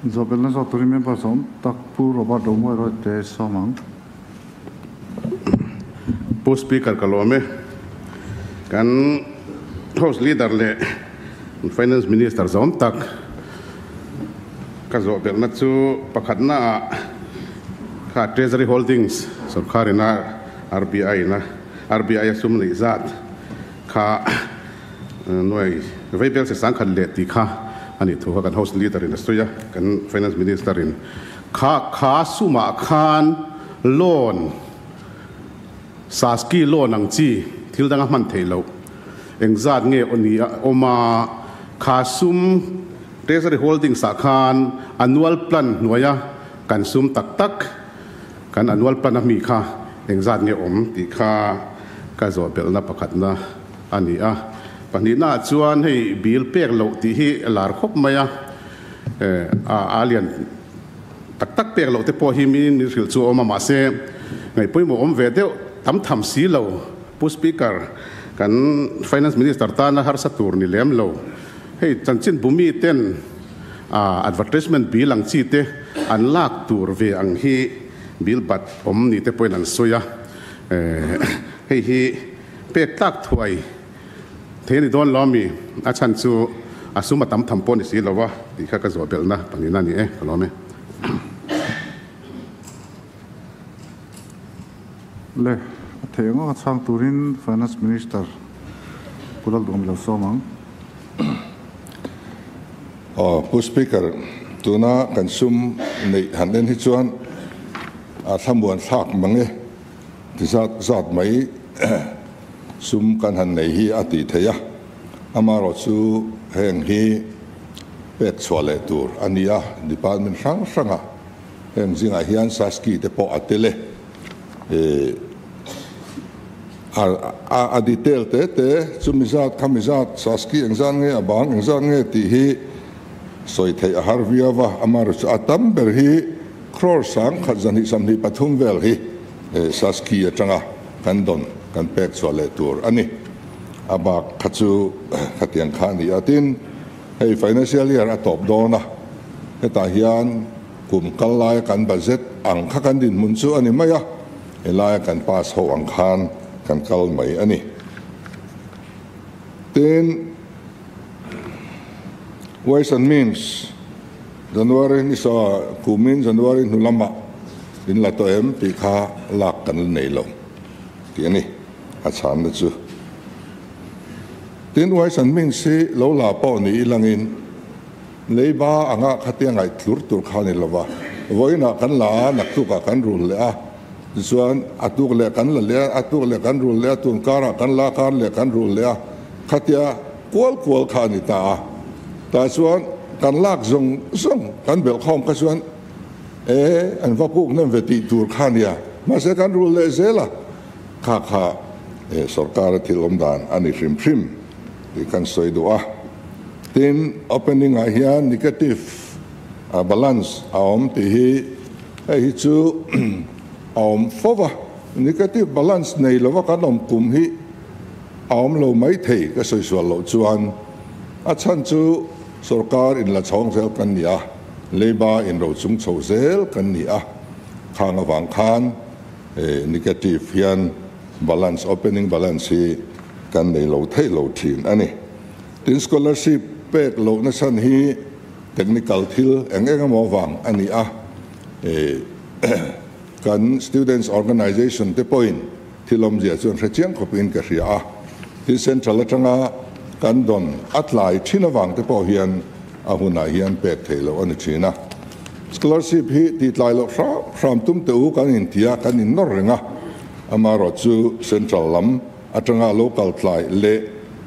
Zawhbelna zawk turin member zawm tak Pu Robert Romawi Royte sawm ang. Pu Speaker ka lawm e. Kan House Leader leh Finance Minister zawm tak ka zawhbelhna chu pakhatna ah kha Treasury Holdings sorkar ina RBI ina RBI a sum neih zat kha nuai veibel se sangkhat leh tih kha a nih thu kha kan House Leader in a sawi a, kan Finance Minister in kha kha sumah khan loan Saski loan ang chi thil danga hman theih loh engzat nge aw ni a awm a, kha sum Treasury Holdings ah khan annual plan hnuaia kan sum tak tak kan annual plan a mi kha engzat nge awm tih kha ka zawh belhna pakhatna a ni a. Pahnihna ah chuan hei bill pek loh tih hi lar khawp mai a, a lian tak tak pek loh te pawh hi min hrilh chu a awm a, mahse ngaih pawimawh awm ve deuh tam tham si lo. Pu Speaker, kan Finance Minister tana harsa tur ni lem lo. Hei chanchin bumi ten advertisement bill ang chi te an lak tur ve ang hi bill bat awm ni te pawhin an sawi a. Hei hi pek tlak thuai thei a ni dawn lo ami? A chhan chu a sum a tam tham pawh ni si lo a tih kha ka zawh belhna pahnihna a ni e, ka lawm e. Le, a theih ang a chhang turin Finance Minister Pu Lalduhawm lo sawm ang. Aw, Pu Speaker, tuna kan sum neih han en hi chuan a thlamuan thlak mang e, ti zat zat mai sum kan han nei hi a tih theih a. Amaherawh chu heng hi pek chhuah leh tur a ni a, department hrang hranga Heng zingah hian Saski te pawh a tel e. A detail te te chu mi zat kha mi zat, Saski engzat nge a bang engzat nge tih hi sawi theih a har viau va, amaherawhchu chu a tam ber hi crore sang khat zahnih samhnih pathum vel hi Saski atanga kan dawn kan pek chhuah leh tur a ni. A bak kha chu khatiang kha a ni a, tin hei financial year a tawp dawn a, hetah hian Kum kal laia kan budget ang kha kan dinhmun chu a ni mai a, helaia kan pass ho ang khan kan kal mai a ni. Tin, Ways and Means, January ni sa kumin January hnu lamah in la tawh em tih kha lak kan la nei lo tih a ni a chhanna chu. Tin, Ways and Means hi lo la pawh ni ilangin, Leiba anga khatia ngaih tlur tur kha a ni lova, vawiinah kan la a, naktukah kan rul leh a, tichuan a tuk leh kan la leh a, a tuk leh kan rul leh a, tun karah kan la a, kar leh kan rul leh a, khatia kual kual kha a ni ta a. Tah chuan kan lak zawng zawng kan belhkhawm kha chuan e an va puk hnem ve tih tur kha a nia, mahse kan rul leh zel a, kha kha sorkara thil awm dan a ni hrim hrim tih kan sawi duh a. Tin, opening ah hian negative balance a awm tih hi hei hi chu a awm fo va, negative balance nei lova kan awm kum hi a awm lo mai thei ka sawi sual loh chuan a chhan chu sorkar in la chhawng zel kan ni a, leiba in ro chung chho zel kan ni a, khang avang khan negative hian balance opening balance hi kan nei lo theih lo thin a ni. Tin, scholarship pek lohna chhan hi technical thil eng eng emaw vang a ni a, kan students organisation te pawhin thil awmzia chuan hre chiang khawpin ka hria a, tin central atanga kan dawn a tlai thin avang te pawh hian a hunah hian pek theih loh a ni thin a. Scholarship hi tihtlai loh hram hram tum teh u kan intia kan innawr reng a, amaherawh chu central lam atanga lo kal tlai leh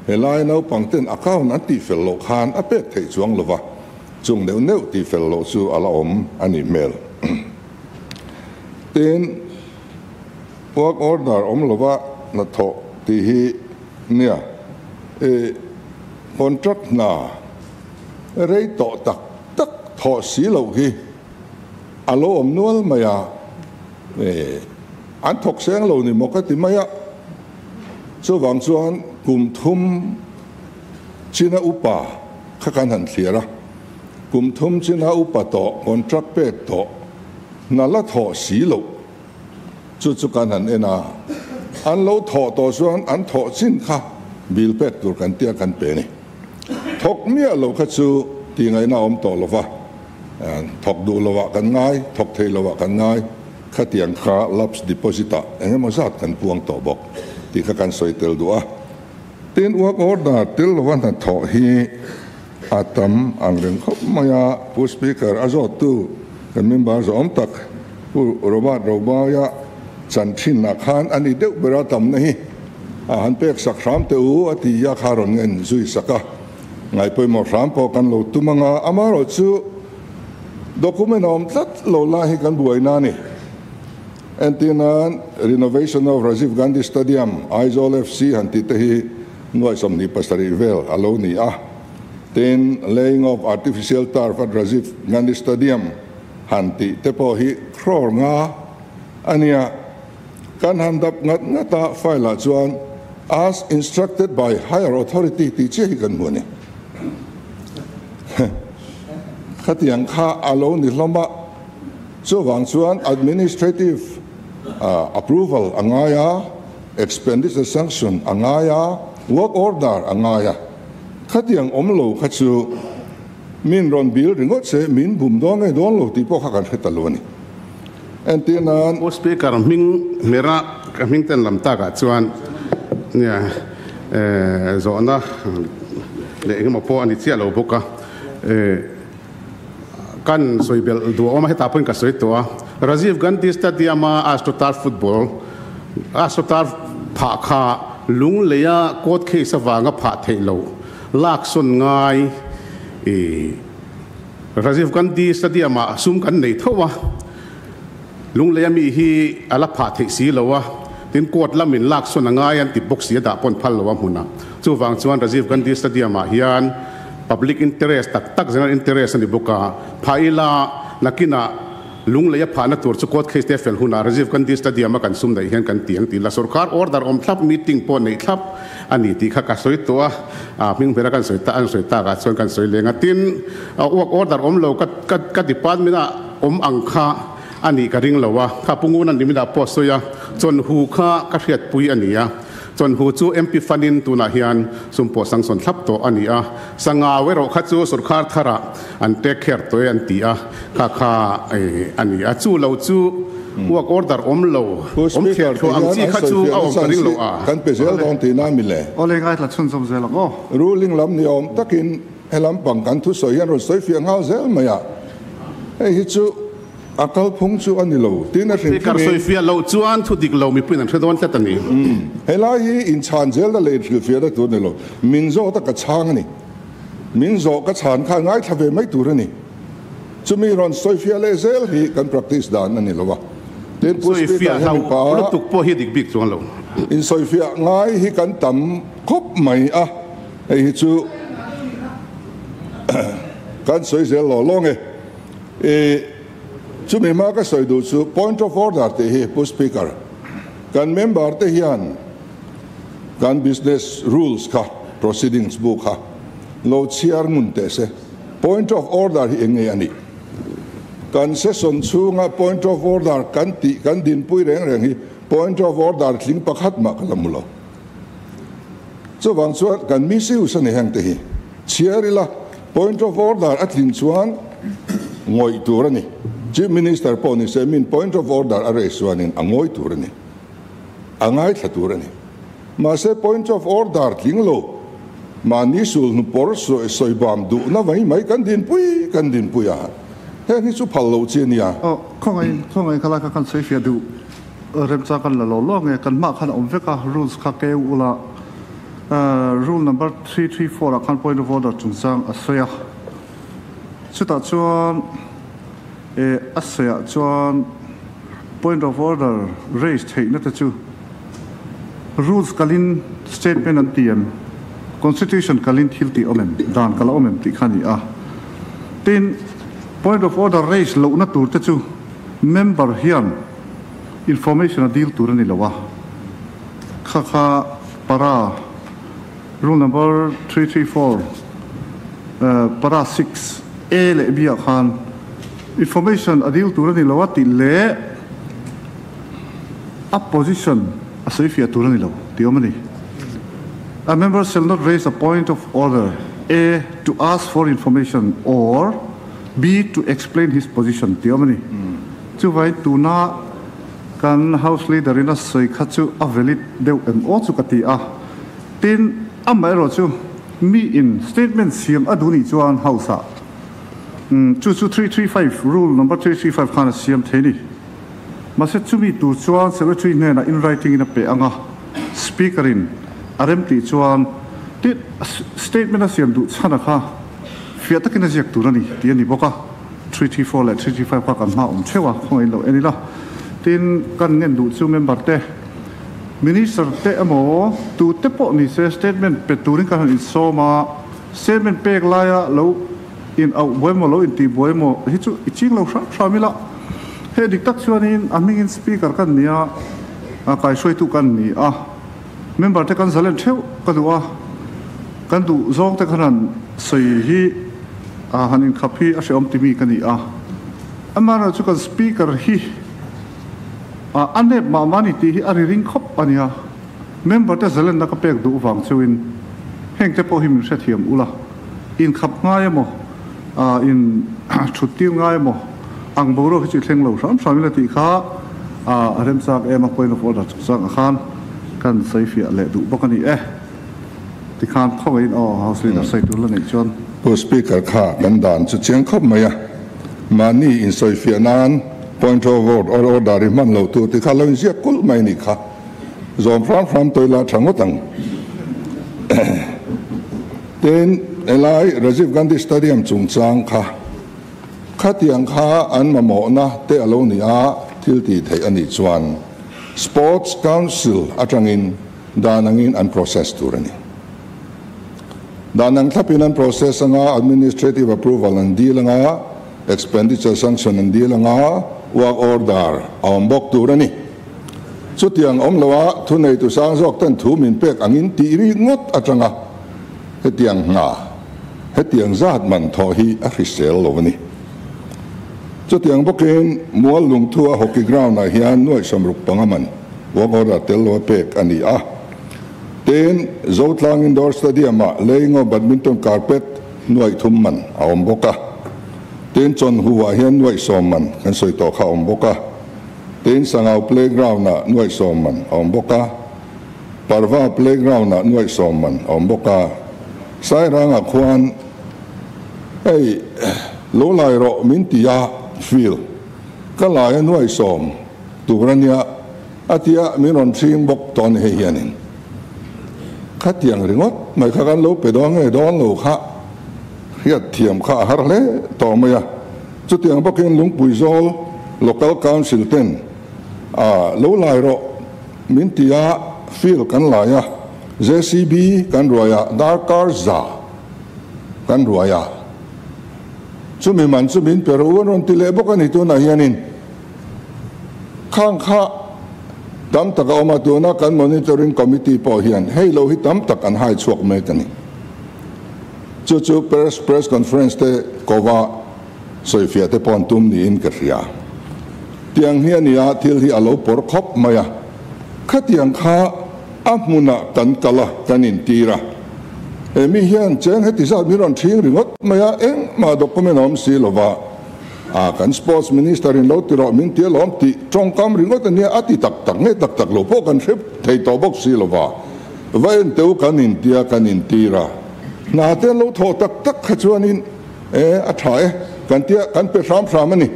helai naupang ten account an tih fel loh khan a pek theih chuang lova, chung neuh neuh tih fel loh chu a la awm a nih hmel. Tin, work order awm lova hnathawh tih hi nia i contract hna rei tawh tak tak thawh si loh hi a lo awm nual mai a. An thawk seng lo ni maw ka ti mai a, chuvang chuan kum thum china upa kha kan han thlir a. Kum thum china upa tawh, contract pek tawh, hna la thawh si loh chu chu kan han en a. An lo thawh tawh chuan an thawh chin kha bill pek tur kan tia kan pe a ni. Thawk miah lo kha chu tihngaihna a awm tawh lo va, thawk duh lovah kan ngai, thawk thei lovah kan ngai. Khatiang kha lapse deposit ah eng emaw zat kan puang tawh bawk tih kha kan sawi tel duh a. Tin, work order tel lova hnathawh hi a tam ang reng khawp mai a. Pu Speaker, a zawttu kan member zawm tak Pu Robert Robaia chan thinah khan a ni deuh ber a tamna hi a han pek sak hram teh u a ti a kha rawn ngen zui sak a. Ngaihpawimawh hram pawh kan lo tum ang a, amaherawhchu document a awm tlat lo lai hi kan buaina a ni. Entirnan, Renovation of Rajiv Gandhi Stadium, Aizawl FC han tih te hi nuai 27 vel a lo ni a. Tin, Laying of Artificial Turf at Rajiv Gandhi Stadium han tih te pawh hi crore nga a nia. Kan han dap ngat ngat a, file ah chuan As instructed by higher authority tih chiah hi kan hmu a ni. Khatiang kha a lo ni hlawm a. Chuvang chuan administrative approval a ngai a, expenditure sanction a ngai a, work order a ngai a. Khatiang awm lo kha chu min rawn bil ringawt se min bum dawn nge dawn lo tih pawh kha kan hre ta lo a ni. Entir nan. Pu Speaker, hming hmera ka hming ten lam takah chuan nia zawhna leh engemaw pawh a ni chiah lo bawk a. Kan sawi belh duh a awm a, hetah pawhin ka sawi tawh a. Rajiv Gandhi Stadium-a AstroTurf football, AstroTurf phah kha lungleia court case avanga phah theih loh lak sawn ngai i Rajiv Gandhi Stadium-ah sum kan nei tho a, lungleia mi hi a la phah theih si lo a, tin court lamin lak sawn a ngai an ti bawk si a dah pawn phal lo a hmunah. Chuvang chuan Rajiv Gandhi Stadium-ah hian Public interest tak tak general interest a ni bawk a, phah ila nakinah lunglei a phahna tur chu court case te fel hunah Rajiv Gandhi Stadium a kan sum daih hian kan ti ang tih la sorkar order awm thlap meeting pawh neih thlap a ni tih kha ka sawi tawh a, a hming bera kan sawi ta an sawi takah chuan kan sawi leng a, tin work order awm lo ka ka ka department ah awm ang kha a nih ka ring lo a, kha Pu Nguna niminah pawh sawi a, chawnhu kha ka hriatpui a ni a. Chawnhu chu MP Fund-in tunah hian sum pawh sanction thlap tawh a ni a, Sangau erawh kha chu sorkar tharah an take care tawh e an ti a, kha kha a ni a. Chu lo chu work order awm lo, awm thliah thluah ang chi kha chu a awm ka ring lo a. Kan pe zel dawn tihna a mi le? Awle ngaithla chhunzawm zel ang aw. Ruling lam ni awm takin he lampang kan thusawi hian rawn sawi fiah nghal zel mai a, hei hi chu A kalphung chu a ni lo, tiin a hrilh Speaker sawifiah loh chuan thu dik lo mipuiin an hre dawn tlat a ni. Helai hi inchhan zelna leh inhrilhfiahna tur a ni lo. Min zawt a ka chhang a ni. Min zawh ka chhan khan ngaithla ve mai tur a ni. Chumi rawn sawifiah leh zel hi kan practice dan a ni lo a. Tin, Pu Speaker Sawifiah hian hlau mipa lutuk pawh hi a dik bik chuang lo. Insawifiah ngai hi kan tam khawp mai a, hei hi chu kan sawi zel law law nge. I chumi hma ka sawi duh chu point of order tih hi Pu Speaker, kan member te hian kan business rules kha, proceedings bu kha lo chhiar ngun teh se. Point of order hi eng nge a nih? Kan session chhunga point of order kan tih kan dinpui reng reng hi point of order tling pakhat mah ka la hmu lo. Chuvang chuan kan misuse a ni heng te hi. Chhiar ila, point of order a tlin chuan ngawih tur a ni. Chief Minister pawh ni se min point of order a raise chuanin a ngawi tur a ni. A ngaithla tur a ni. Mahse point of order tling lo, mahni sulhnu pawr sawi bam duhna mai mai kan dinpui kan dinpui a, heng hi chu phal lo chi a nia. Aw, khawngaih khawngaih kha lai kha kan sawifiah duh. Remchang kan la lo lo nge kan hmah khan a awm vek a, rules kha keu ula rule number 334 ah khan point of order chungchang a sawi a, chutah chuan a sawi ah chuan point of order raise theihna te chu rules kalin statement an ti em, constitution kalin thil tih awm em, dan kal a awm em tih kha a ni a, tin point of order raise lohna tur te chu member hian Information a dil tur a ni lo a, kha kha para rule number 334 para 6. A leh B ah khan information a dil tur a ni lo a tih leh a position a sawi fiah tur a ni lo tih awm a ni. A member shall not raise a point of order, A to ask for information or B to explain his position tih awm a ni. Chuvai tuna kan House Leader in a sawi kha chu a valid deuh em aw chu ka ti a. Tin, amaherawhchu mi in statement siam a duh nih chuan House ah chu chu 335 rule number 335 khan a siam thei ni. Mahse chumi tur chuan Secretary hnenah in writing in a pe ang a, Speaker in a rem tih chuan tin statement a siam duh chhan a kha fiah takin a ziak tur a ni tih a ni bawk a, 334 leh 335 kha kan hma awm theuh a, khawngaih in lo en ila. Tin, kan ngen duh chu member te, Minister te emaw tu te pawh ni se statement pe turin kan han insawm a, statement pek laia lo in auh buai emaw lo intih buai emaw hi chu i ching lo hram hram ila. Hei dik tak chuanin a hmingin Speaker kan ni a, kaihruaitu kan ni a, member te kan zalen theuh ka duh a, kan duh zawng te khan han sawi hi han inkhap hi a hrehawm timi ka ni a. Amaherawhchu kan Speaker hi A nep mah mah ni tih hi a ri ring khawp a nia. Member te zalenna ka pek duh vang cheuhin heng te pawh hi min hrethiam ula, inkhap ngai emaw, in thut tir ngai emaw ang boruak hi chu i thleng lo hram hram ila tih kha a remchak em a, point of order chungchang ah khan kan sawi fiah leh duh bawk a ni e. Tikhan khawngaihin aw House Leader sawi tur la neih chuan. Pu Speaker kha kan dan chu chiang khawp mai a, mahni insawifiah nan point of order i hman loh tur tikha lo inziak kulh mai nih kha. Zawm hram hram tawih la tha ngawt ang. Tin, helai Rajiv Gandhi Stadium chungchang kha khatiang kha an mamawhna te a lo ni a, thil tih theih a nih chuan Sports Council atangin Dan angin an process tur a ni. Dan ang thlapin an process anga, administrative approval an dil anga, expenditure sanction an dil anga, work order a awm bawk tur a ni. Chutiang awm loa thuneitu sang zawk ten thu min pek angin tih rik ngawt atanga hetiang hna, hetiang zat man thawh hi a hrisel lo a ni. Chutiang bawkin Mual Lungthua hockey ground ah hian nuaih 65 man Work order tel lo a pek a ni a. Tin, Zotlang Indoor Stadium-ah Leingo Badminton Carpet nuaih thum man a awm bawk a. Tin, Chawnhu-ah hian nuaih sawm man kan sawi tawh kha a awm bawk a. Tin, Sangau Playground-ah nuaih sawm man a awm bawk a. Parva Playground-ah nuaih sawm man a awm bawk a. Sairangah khuan hei lo lai rawh min ti a, field ka lai a nuaih sawm. Tur a nia, a tia min rawn hring bawk tawh a ni hei hianin. Khatiang ringawt mai kha kan lo pe dawn nge dawn lo kha hriat thiam kha a har hle tawh mai a. Chutiang bawkin Lungpui Zawl Local Council ten a lo lai rawh min ti a, field kan lai a, JCB kan ruai a, darkar za kan ruai a. Chumi man chu min pe rawh u an rawn ti leh bawk a ni tunah hianin. Khang kha tam tak a awm a, tuna kan Monitoring Committee pawh hian hei lo hi tam tak an hai chhuak mek a ni. Chu chu press press conference te kova sawifiah te pawh an tum niin ka hria. Tiang hi a nia, thil hi a lo pawr khawp mai a. Khatiang kha a hmunah kan kal a, kan intir a. He mi hian cheng heti zat min rawn ṭhing ringawt mai a, engmah document a awm si lova. A kan sports minister in lo ti rawh min ti alawm tih tawngkam ringawt a nia a ti tak tak nge tak tak lo pawh kan hre thei tawh bawk si lova va en teu kan intia kan intir a hna te an lo thawh tak tak kha chuanin e a tha e kan tia kan pe hram hram a ni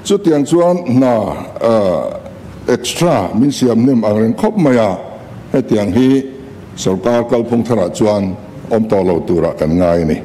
chutiang chuan hna extra min siam hnem ang reng khawp mai a hetiang hi sorkar kalphung tharah chuan awm tawh lo turah kan ngai a ni.